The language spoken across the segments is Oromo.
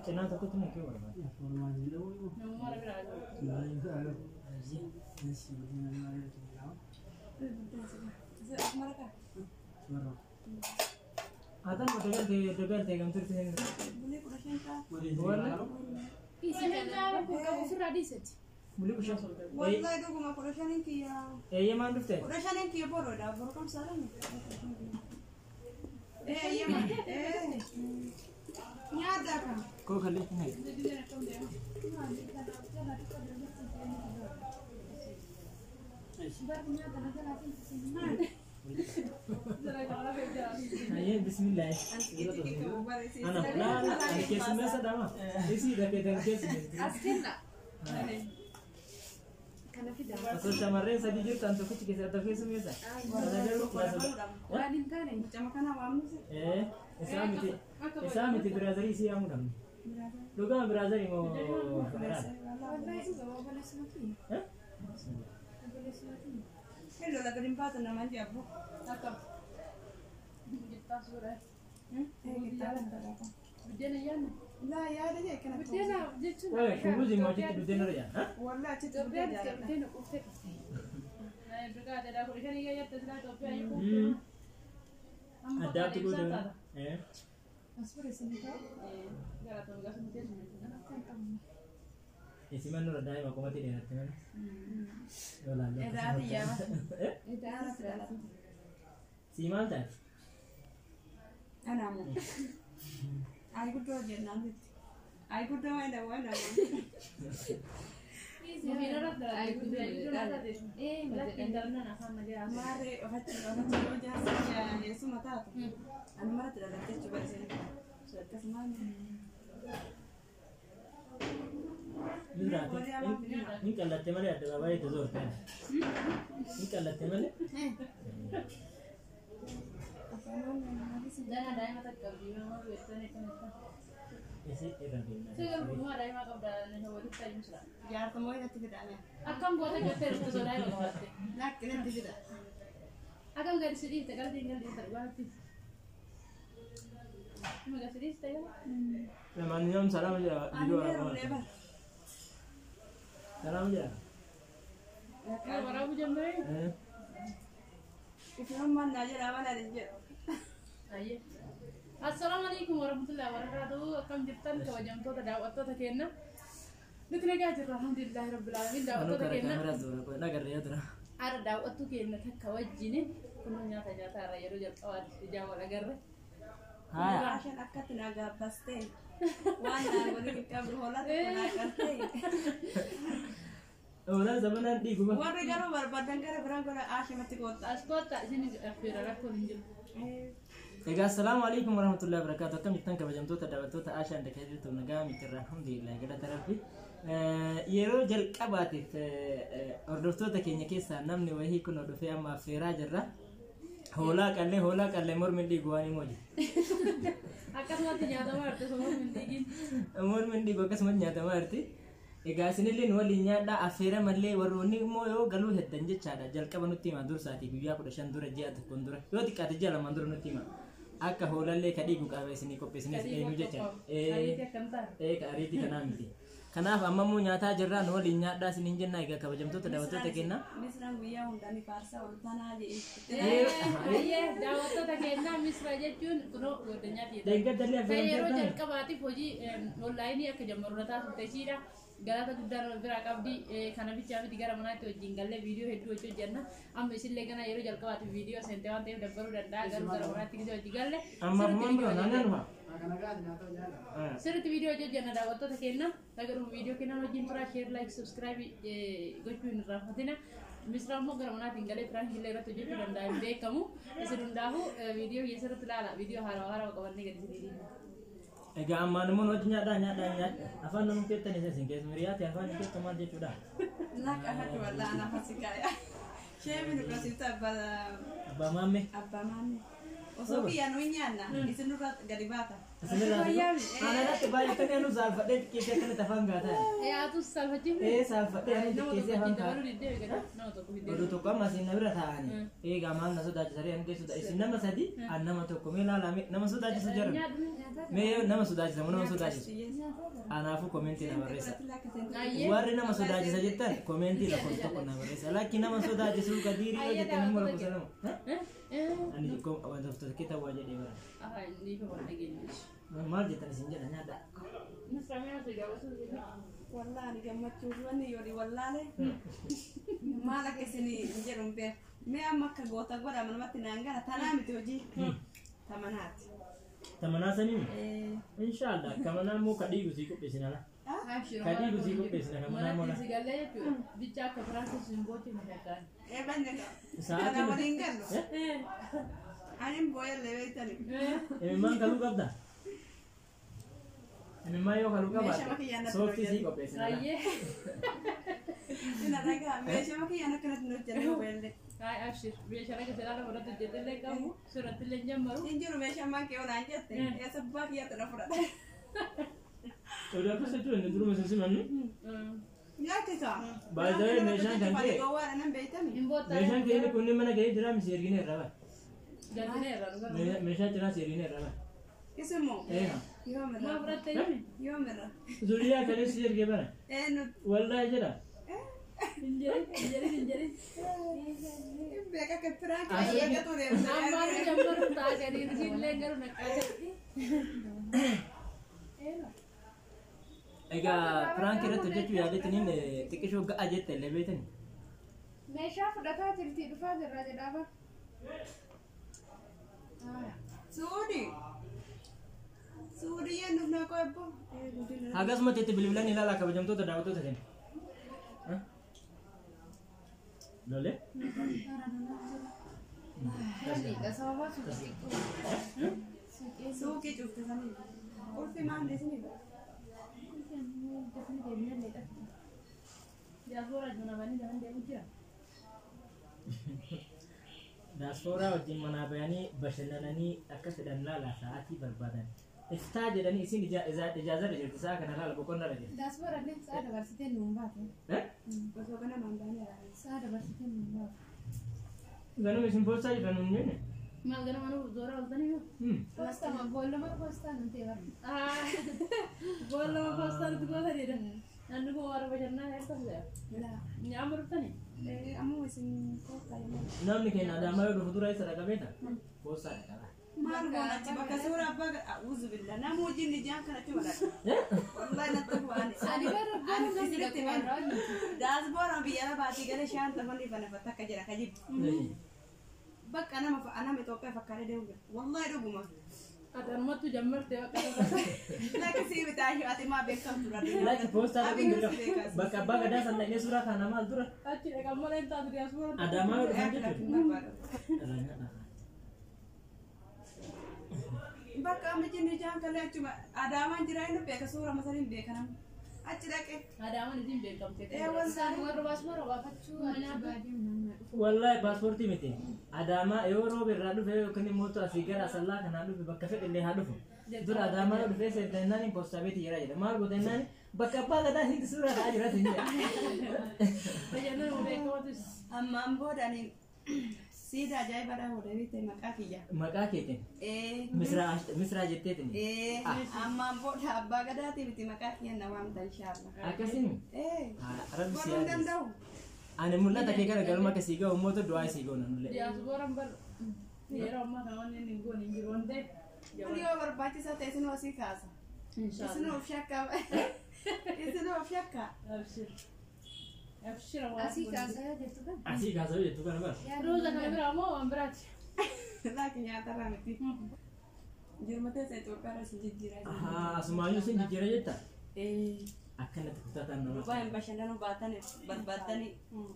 Cinaa tokkotti na kee barbaada. Atan dagal gamturti hin. Walla Ofirraa dhiisati. Muli kushan. Wallahi dhuguma 15n kiyya. Eeyyamaan dhufte? 15n kiyya borodha. Boru kamsaadha. Eeyyama. Nyaata kan. Koo kallee hin hayi. Hayyee bismillah. Ana laa laa ani keessummeessa dhama. Isii dhaqee tan keessummeessa. As kenna. Kana fida. Osoo shamarreen sadii jirtan tokkichi keessa adda keessummeessa. Kana garuu Waan hin taane. Mucama kana waamnuse. Isaa miti isaa miti biraazarii isii yaamuu dhabne. Dhugaa biraazarii moo federaala? Wallahi. Eh? Hello laga hin baatu namaan jabbu. Akkam. Jittaa suuraa. Buddeena yaadne. Laa yaada jee kana. Buddeena jechuun. Oye, kubuzi moo achitti buddeena irra jaa? Wallahi achitti Itoophiyaan buddeena jaalladha. buddeena quuftee dhufte. Addaatti guutuu. Isiman nurra daa'ima qomatti dheeratte malee. Yoo laallee Edaati yaama. Eh? Edaati. Sii maal taati? Anaamu. Ay guddoo jennaan jetti. Ay guddoo waan waan Maarree ofachi ofachi yoo jaarsa yeessuma taatu. Ani maratti dhalatte jechuudha isin. Akkasumaan. Miraati. Hin qallatte malee adda baay'ee zoorte. Hin qallatte malee. Isii irra deemna. Jaarsa moo natti fidame. Akkam goota jettee dhufte sodaa yoo qabaatte. Lakki natti fida. Akkam gadi si dhiifte qalbii hin galii dhugaatti. Nama gadi si dhiifte yoo. Lamaaniyyoom salaama jedha Ani viidiyoo heerumnee waraabaa. bara. Salaama jedha. Waraabuu ጀመረ. Ifirummaan naa jedha mana ani jedhu. Assalaamu alaikum warahmatullahi wabarakatuh. Akkam jirtan kabajamtoota daawwattoota keenya. Nuti nagaa jirra alhamdulillahi rabbil alamin Anu daawwattoota kara keenya. kaameraa zoora qoy nagarree jira. Har'a daawwattuu keenya takka wajjin kunoo nyaata nyaataa irra yeroo jalqabaatiif ijaan wal agarre. Haaya. Raashan akkatti naa gaabbastee waan naa godhin hin qabdu hoolaa tokko naa qaltee. Oolaan zamanaan dhiiguma. Warri garuu barbaadan gara biraan godha aashimatti koottaa. As koottaa isin affeera rakkoon hin jiru. Egaa assalaamu alaikum warahmatullahi wabarakatuh. Akkam jirtan kabajamtoota daawwattoota Aashaan Dakee jirtu nagaa mitirra alhamdulillah galata rabbi. Yeroo jalqabaatiif hordoftoota keenya keessaa namni wahii kun dhufee amma affeeraa jirra. Hoolaa qallee mormi dhiigu waan himu hojii. Akkasumatti nyaatamaa jirti osoo mormi hin dhiigin. Mormi dhiigu akkasumatti nyaatamaa jirti. Egaa isinillee nu waliin nyaadhaa affeera mallee warroonni immoo yoo galuu heddan jechaadha jalqaba nutti hima dursaatii guyyaa 15 dura ji'a tokkoon dura yoo xiqqaate ji'a lamaan dura nutti hima. Akka hoolallee ka dhiigu qaba isinii qopheessinee eenyu jecha. Ariitii akkam taate? Ee ka ariitii kanaa miti. Kanaaf amma immoo nyaataa jirraa nu waliin nyaadhaa isiniin jenna egaa kabajamtoota daawwattoota keenya. Misraan guyyaa hundaa ni faarsaa ol tanaa jedhe. Ayyee daawwattoota keenyaa Misra jechuun kunoo goddanyaa Deeggartallee Kan yeroo affeeramteerta. jalqabaatiif hojii onlaayinii akka ጀመሩ na taasifte ishiidha. Galata guddaa nama biraa qabdi. Kana bichaa miti gara manaatti wajjin gallee viidiyoo hedduu hojii hojjenna. Amma isillee gana yeroo jalqabaatiif viidiyoo seente waan ta'eef dabbaluu danda'a. Garuu gara manaatti gisee hojii galle. Amma afmaan biroo naannoo dhufa. Sirriitti viidiyoo hojii hojjenna daawwattoota keenya. Garuu viidiyoo keenya wajjin turaa share like subscribe gochuu hin irraanfatina. Misraa immoo gara manaatiin galee piraank illee irratti hojjechuu danda'a hin beekamu. Isin hundaafuu viidiyoo keessa irratti ilaala. Viidiyoo haarawaa haarawaa qabannee gadi isinii dhiifna. Egaa ammaan immoo hojii nyaadhaa nyaadhaa nyaadhaa afaan nama keettan isa isin keessa miriyaati afaan keetta maal jechuudha. Lakka hati wallaa ana fasikaaya. Sheemi nu qasiifta abbaa Abbaa maamme. Abbaa maanne. Osoo kiyya nu hin nyaanna. Isin nurra gadi baata. Ana baay'ee kan nu saalfadhee xiqqeessee akkanatti afaan gaataa. Atus saalfachiifne. Ee saalfadhee ani Nama xiqqeessee tokko afaan ittiin gaataa. dabaluu diddee eegale. Nama tokko fiddee. Oduu tokko amma isin na bira taa'anii. Eegaa maal na sodaachisa ree ani sodaa isin nama sadi an nama tokko mee ilaalaa mee nama sodaachisu jara. Mee nama sodaachisa moo nama sodaachisu? Anaafuu komentii na barreessa. Warri nama sodaachisa jettan komentii lakkoofsa tokko na barreessa. Lakki nama sodaachisu kadiirii yoo jettan immoo lakkoofsa lama. Ani wantoota keessa waa jedhee bara. Maal jettan isin jedha nyaadha. Wallaani gammachuu wanni yoodhi wallaale maal akka isin hin jedhu hin beeku. Mee amma akka goota godhama namatti naan gara tanaa miti hojii tamanaati. Tamanaa sanii? Inshaallah kamanaa immoo kadhiigu sii qopheessina la. Kadhiigu sii qopheessina kamanaa immoo la. Manatti si galee jechuudha. Bicha akka Firaansis hin boochifne shakkaan. Eebanne Sa'aatiin- kana waliin gallu. Ani booyallee beektani. Imimmaan kaluu qabda? Imimmaan yoo kaluu Meeshaa qabaatte kiyyaan natti sooftii sii hojjetu. qopheessina la. Baay'ee. Ina dhagaa meeshaa kiyyaan akkanatti nu hojjenne booyallee. Hayi abshir. Meeshaa akka seeraadha fudhatu hojjetellee qabu. Sirrattillee hin jammaru. Hin jiru meeshaa maan kee onaan jette eessa abbaa kiyyaatti na fudhata. Oduu akkas jechuun inni duruma isin simannu. Nyaachisa. Baay'ee meeshaan kan ta'e. Gowwaadha nan beektami. Hin boottaa. Meeshaan keenya kunniin mana kee jira misi ergine irra bara. Galchineerra dhugaa. Meeshaa cinaa si ergine irra bara. Isimoo. Ee. Yoomirra. Maa fudhatte himi? Yoomirra. Zuriyaa kalee si ergee bara. Ee nuti. Wallaahi jedha. Hin jedhin hin jedhin hin jedhin. Beeka akka piraanki eeggatu deemsa. Ammaan nu jammaru ta'a gadi illee garuu naqqaatatti. Egaa piraanki irratti hojjechuu yaadettiniin xiqqishoo ga'a jette illee beektani. Meeshaa fudhataa jirti dhufaa jirra jedhaa bara. Suudi. Suudiyyeen nuuf naa qo'ebbo. Akkasumatti itti bilbilan ilaalaa kabajamtoota daawwattoota keenya. Lolee? Sababa suuqii. Suuqii cufte sanii. Qulfi maal isinii bara? Diyaaspoora junabanii dahan deemu jira. Daaspooraa wajjin manaa bayanii bashannananii akka fedhan laala sa'aatii barbaadan. Iftaa jedhanii isin ijaazarra jirti sa'a kana laala boqonnarra jirti. Daaspoora illee sa'a dabarsitee nuun baate. Osoo ganamaan baanee Sa'a dabarsitee nuun baate. Ganama isin poostaa jirtan nun jenne. Maal ganama nu zoora oltanii yoo? Poostaa boollama poostaa nu ta'e bara. Boollama poostaa nuti gootanidha. Namni kun warra bashannanaa heertafudha. Nyaama dhuftanii? Ammoo isin koottaa yemmuu. Namni keenya adaamaa yoo dhufu dura isa dhaqabeeta. Poostaa dhaqaba. Maal goona achi bakka suura abbaa a'uuzu billah nama wajjin ijaan kanatti madaqu. Wallahi natti bu'aani. Ani bara bara namni dhaqu warra. Daasboora biyya alabaatii galee shaan tamanii fanafatta akka jira ka jibbu. Bakka nama nama Itoophiyaa fakkaatee deemu jira. Wallahi dhuguma. Ati anumattu jammartee bakka Lakki sii bitaa ishee ati maa beekamtu Lakki poostaa dhaquun dirqama. Bakka abbaa gadaa san dhaqnee suuraa kaana maal dura? Achi dhaqan malee hin taatu diyaaspoora. Adaamaa yoo dhufan jechuudha. Bakka amma jinni ijaan kalee achuma Adaamaan jira inni beeka suura masaliin beeka namni. Achi dhaqe. Adaamaan isin beekamte. Ee wallahi. Isaan warra baaspoora baafachuu achi baadiyyaa namni dhufu. Wallahi paaspoortii miti. Adaamaa yoo rooba irraa dhufe yookiin immoo asii gara asallaa kanaa dhufe bakka fedhe illee haa dhufu. Dura Adaamaa yoo dhufe seentannaan poostaa beeti jira jedha. Maal goota jennaan bakka abbaa gadaa hindi suuraa ka'aa jira sin jedha. Bashannanuma beekamatus. Ammaan booda ani siidaa ajaa'ibaadhaa booda beekte maqaa kiyya. Maqaa keetiin Ee. Misraa jetteetiin. Ee ammaan booda abbaa gadaatii miti maqaa kiyya na waamta inshaallah. Akkasiin Ee. rabbi si Godhuu hin yaaddeessa. danda'u. Ani mul'ata kee kana galma akka sii ga'u immoo du'aa sii goona nullee. Diyaaspooraan bar yeroo ammaa kana wanni inni hin goone hin jiru waan ta'eef. Kun yoo barbaachisaa ta'e isinuu asii kaasa. Isinuu of shakkaa. Isinuu of shakkaa. Abshir. Abshira waan. Asii kaasaa jirtu kan. Asii kaasa'u jettu kana bara. Ruuza kana biraa moo waan biraati? Laaki nyaatarraa miti. Jirma teessa Itoophiyaarra isin jijjiiraa jiru. Ahaa asumaayyuu sin jijjiira jetta. Ee. Akkanatti kutataan nama. Dubaay bashannanuu baatanii barbaaddanii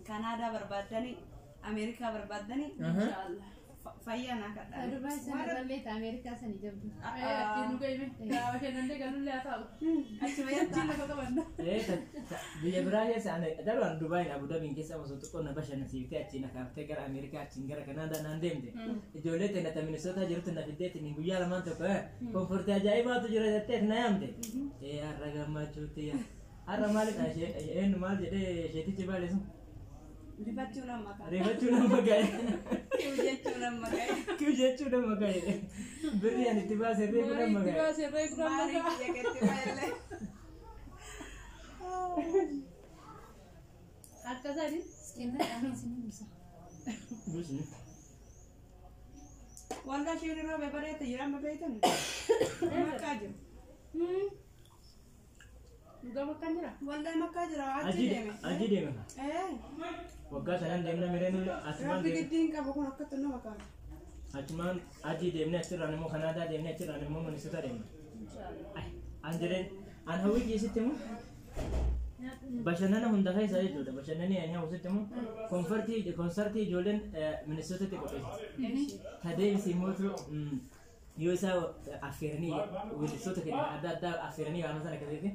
Kanaadaa barbaaddanii Ameerikaa barbaaddanii Inshaallah. Fayyaa naa kadhaa. Dubaay sana irrallee ta Ameerikaa sani jabdu. Achiin nu gahime. Bashannanee galullee haa ta'u. Achuma Achiin jettaa. lafa qabanna. Biyya biraa keessa ani darban Dubaayin Abu Dhabiin keessa osoo xiqqoo na bashannansiiftee achiin akaaftee gara Ameerikaa achiin gara Kanaadaa naan deemte. Ijoollee teenya ta Minisootaa jirtu na fiddeetiin guyyaa lamaan tokko komfortii ajaa'ibaatu jira jettee na yaamte. Har'a gammachuutti har'a maalidha eenyu maal jedhee isheetichi baale sun Rifachuu nama ka'a. Rifachuu nama ga'e. Kiw jechuu nama ga'e. Kiw jechuu nama ga'e. Birri ani itti baase reefu nama Itti ga'e. baasee reefu nama Maaliif ga'a. biyya keetti ba'ellee. Akka isaanii. Kennaa dhaamee isin buusa. Busni. Waldaa isheen roobee bareeda jira amma beektan. Makkaa jiru. Dhugaa makkaan jira. Waldaa makkaa jira achi deeme. Aji deeme. Waggaa sanan deemna mireen achumaan Rabbi deemne. giddiin qabu kun akkatti nama kaasa. Achumaan aji deemne achirraan immoo Kanaadaa deemne achirraan immoo Minisootaa deemne. An jireen an hawwii keessatti immoo bashannana hunda keessa jechuudha. Bashannanni ani hawwisitti immoo konfartii konsartii ijoolleen Minisootatti qopheessiti. Ta deebisi immoo yoo isaa affeeranii weellistoota keenya adda addaa affeeranii waan sana akkasitti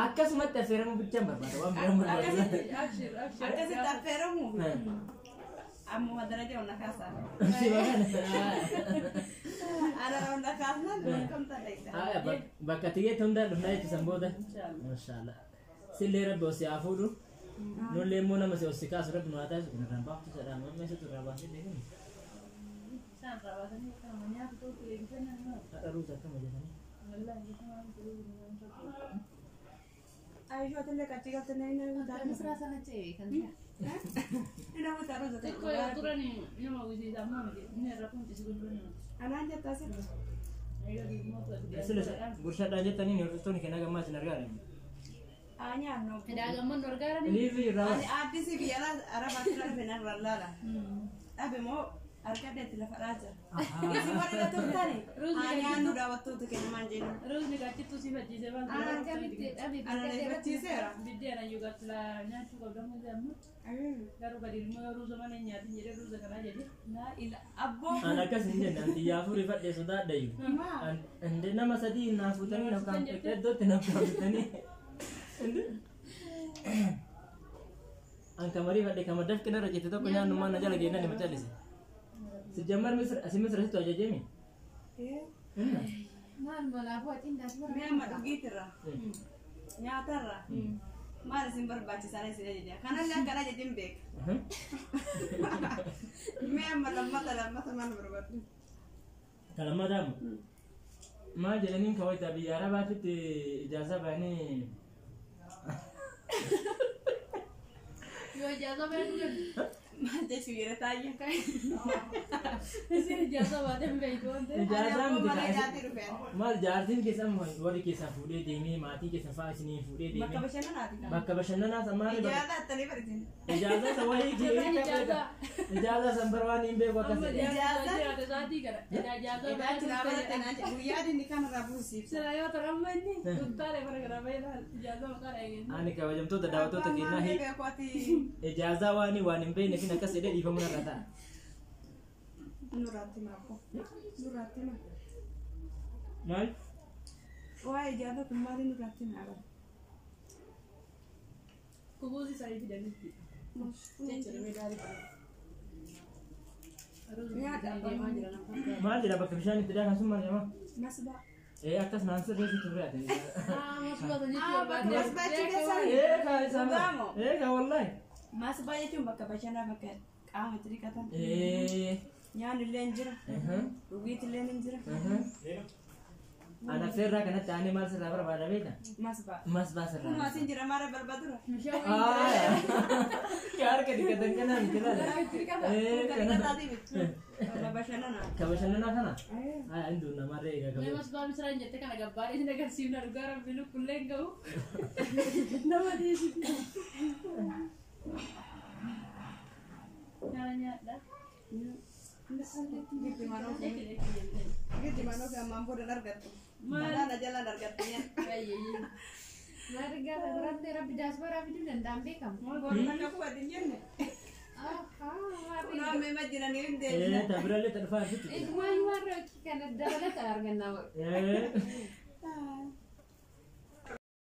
akkasumatti affeeramuu bichaan barbaada waan biraan barbaada. Abshir abshir. Akkasitti affeeramu ammuma daraja onna kaasaa. Si bakana. Ana onna kaasnaan beekamta dheedha. Bakka tiyyeetti hundaa dhufnaa jechuusan booda. Mashaallah. Sillee rabbi osii haa fuudhu. Nullee immoo nama si osii kaasu rabbi nu haa taasisu. Kun irraan baaftu jedha. Amma isatu irraa baasee beekamu. Isaan irraa baasanii akkana nyaata tokko eegisan nama. Haadha ruuta akkama jedhanii. Wallaahi jechuun waan Ayishootillee qaccii galtee inni nama Misraa sana ce'e kan ta'e. Nama taru Xiqqoo yoo turan nama uwwisiisa ammoo miti. Inni irra kuncisi gulbuu nama. Anaan jettaa sirri. Sila gurshaadhaan jettanii hordoftoonni kennaa gammaa isin argaa jiran. Haa nyaannu. Edaa gamman nu argaarani. Liivii irraa Ani aaddisii biyya arabaatti dhabe narra laala. Dhabe moo argadheetti lafa dhaa jira. Isin warri irra turtani. Haa nyaannu daawwattoota keenya maal jennu. Ruuzni qaccittuu si facciisee maal Akkamitti dhabe Ana na ifachiiseera. Biddeen ayyuu gattila nyaachuu qabda hundi amma. Garuu gadi immoo ruuza mana hin nyaatin jedhee ruuza kanaa jedhe. Laa ila abboo. An akkas hin jenne an xiyyaa afurii fadhee sodaadhayu. Maa. Inde nama sadii naa fuutanii na kaam iddootti na kaamtanii. An kamarii fadhee kama dafqina irra jette tokko nyaannu maan na jala geennani ma callise. Sijjammar misra asi misra situ ajajeemi. Maal malaafuu achiin daasii Mee amma dhugiitirra. Nyaatarra. Maal isin barbaachisan isin ajaja. Kanallee akkana ajajin beeka. Mee amma lammata lammata maal barbaaddu? Kan lammataamu. Maal jedhaniin kawaita biyya arabaatitti ijaasa baanii Yoo ijaasa baay'ee jedhu. Maal jechuu yeroo taa'ee? Isin ijaasa baatee hin beektu waan ta'eef. ijaazaa Ani miti ammoo mana kaase. isaatii dhufeen. Maal jaartiin keessan warri keessan fuudhee deemee maatii keessan fa'aa isiniin fuudhee Bakka deemee bashannanaati. bakka bashannanaa sammaarri bakka Ijaazaa attanii baritin. ijaazaa san wayii Ijaazaa. ijaazaa san barbaanni hin beeku akkas Amma jedhe. ijaasa jiraate sa'aatii kana. Ijaasa Ilaachi baay'ee dhaabbatte naan jedhe. Guyyaa dinni kanarraa buusiif. Sila yoo ta'an amma inni kuttaalee mana kana baay'ee ijaasa maqaa eegenne. Ani kabajamtoota daawwattoota keenyaa Abbaan maal beeku ati? ijaazaa waan hin beekne fin akkas jedhee dhiifamuu narra ta'a. Nurratti hima abboo. Nurratti hima. Maal? Waa'ee ijaazaa kun maali nurratti hima abba? Kubuusi isaanii fidanitti. Jechuudha meedaalii. Nyaata Deemaa jira nama fakkaata. Maal jedha bakka bishaan itti daakan sun maal jedhama? Masbaa. Akkas naan sirreessi turre ati. Masbaa san Ah, jechuudha. bakka masbaa achi keessan. Kaa isaa Dhugaamo. Kaa wallahi. Masbaa jechuun bakka bashannanaa bakka qaama itti dhiqatan. Nyaanni illee hin jira. Dhugiitti illee hin jira. Ana feerraa kanatti aanee maal sirraa barbaada beekta? Masbaa. Masbaa Kun sirraa. asiin jira maara balbadura. Kaa harka dhiqatan kanaa miti laala. Bakka dhiqataatii miti. Bakka bashannanaa. Ka bashannanaa kana? Haa hindu namarree egaa Mee kabaju. masbaa misiraan jette kana gabbaarii isin agarsiifna dhugaa rabbi lukkullee hin gahu. Nama dhiisiti. Nyaata nyaadha. Giddi manoo fi giddi manoo fi ammaan booda hin argattu. Maal? Galaana jalaan argattu nyaata. Baay'ee. Maal gaafa biraatti rabbi daasbaraa fiduu danda'an beekamu. Boru takka fuudhati hin jenne. Kunoo amma hima jiranii hin deebina. Ta birallee ta dhufaa jirtu jira. Ijumaayyuu warra hojii kana dabalata argannaa.